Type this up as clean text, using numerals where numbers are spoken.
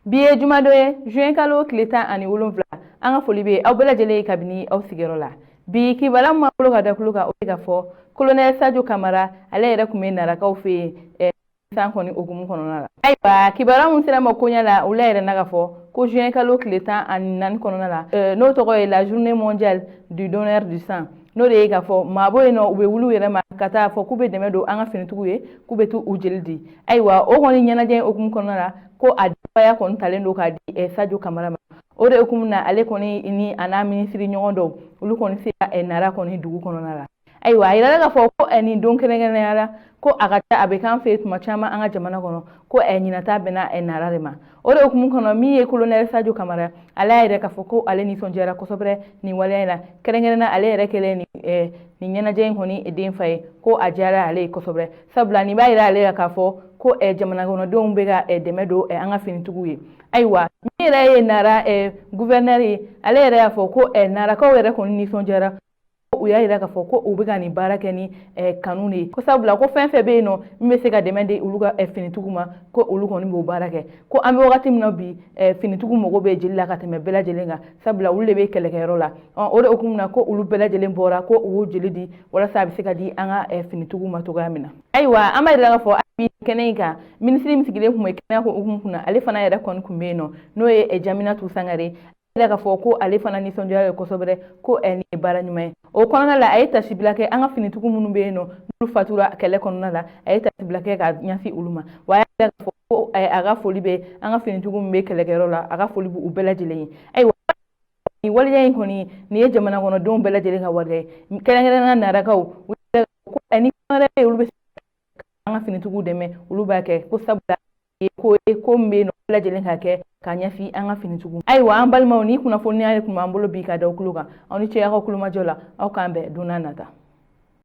Bi ye jumadon ye, juin kalo tile 17. An ka foli bɛ aw bɛɛ lajɛlen ye kabini aw sigiyɔrɔ la. Bi kibaruya min b'an bolo ka da tulo kan, o ye k'a fɔ colonel Sadio Kamara, ale yɛrɛ tun bɛ Narakaw fɛ yen san kɔni hukumu kɔnɔna la. Ayiwa, kibaruya min sera ma koɲɛ la, olu yɛrɛ na k'a fɔ ko juin kalo tile 14 kɔnɔna la, n'o tɔgɔ ye la journée mondiale du donneur du sang, n'o de ye k'a fɔ maa bɔ yen nɔ, u bɛ wuli u yɛrɛ ma ka taa fɔ k'u bɛ dɛmɛ don an ka finitigiw ye, k'u bɛ t'u jeli di. Ayiwa, o kɔni ɲɛnajɛ hukumu kɔnɔna la, ko a denbaya kɔni talen don k'a di Sadio Kamara ma. O de hukumu na, ale kɔni ni a n'a minisiri ɲɔgɔn dɔw, olu kɔni sera Nara kɔni dugu kɔnɔna la. Ayiwa, a yirala k'a fɔ ko nin don kɛrɛnkɛrɛnnenya la, ko a ka ca a bɛ k'an fɛ tuma caman an ka jamana kɔnɔ, ko ɲinata bɛnna Nara de ma. O de hukumu kɔnɔ, min ye colonel Sadio Kamara, ale y'a yɛrɛ k'a fɔ ko ale nisɔndiyara kosɛbɛ nin waleya in la. Kɛrɛnkɛrɛnnenya, ale yɛrɛ kɛlen nin ɲɛnajɛ in kɔni den fa ye, ko a diyara ale ye kosɛbɛ, sabula nin b'a yira ale la k'a fɔ ko jamana kɔnɔdenw bɛ ka dɛmɛ don an ka finitigiw ye. Ayiwa, min yɛrɛ ye Nara gouverneur ye, ale yɛrɛ y'a fɔ ko Narakaw yɛrɛ kɔni nisɔndiyara. U y'a yira k'a fɔ ko u bɛ ka nin baara kɛ ni kanu de ye, ko sabula ko fɛn fɛn bɛ yen nɔ min bɛ se ka dɛmɛ di olu ka finitigiw ma, ko olu kɔni b'o baara kɛ. Ko an bɛ wagati min na bi, finitigiw mago bɛ jeli la ka tɛmɛ bɛɛ lajɛlen kan, sabula olu de bɛ kɛlɛkɛyɔrɔ la. O de hukumu na, ko olu bɛɛ lajɛlen bɔra ko u y'u jeli di walasa a bɛ se ka di an ka finitigiw ma cogoya min na. Ayiwa, an b'a yira k'a fɔ bi kɛnɛ in kan, minisiri min sigilen tun bɛ kɛnɛya ko hukumu kunna, ale fana yɛrɛ kɔni tun bɛ yen nɔ, n'o ye Jaminatu Sangare yɛrɛ, k'a fɔ ko ale fana nisɔndiyara kosɛbɛ, ko nin ye baara ɲuman ye. O kɔnɔna la, a ye tasibila kɛ an ka finitigiw minnu bɛ yen nɔ, n'olu fatura kɛlɛ kɔnɔna la, a ye tasibila kɛ ka ɲɛsin olu ma. Wa a y'a yira k'a fɔ ko a ka foli bɛ an ka finitigiw min bɛ kɛlɛkɛyɔrɔ la, a ka foli b'u bɛɛ lajɛlen ye. Ayiwa, nin waleya in kɔni, nin ye jamana kɔnɔdenw bɛɛ lajɛlen ka waleya ye, kɛrɛnkɛrɛnnenya Narakaw ko ni wɛrɛ bɛ yen, olu bɛ an ka finitigiw dɛmɛ, olu b'a kɛ, ko sabula ko ye ko min bɛ yen nɔ, bɛɛ lajɛlen ka kɛ ka ɲɛsin an ka finitigiw. Ayiwa, an balimaw, ni kunnafoniya de tun b'an bolo bi ka da tulo kan. Aw ni ce aw ka kulomajɔ la. Aw k'an bɛn don n'a nata.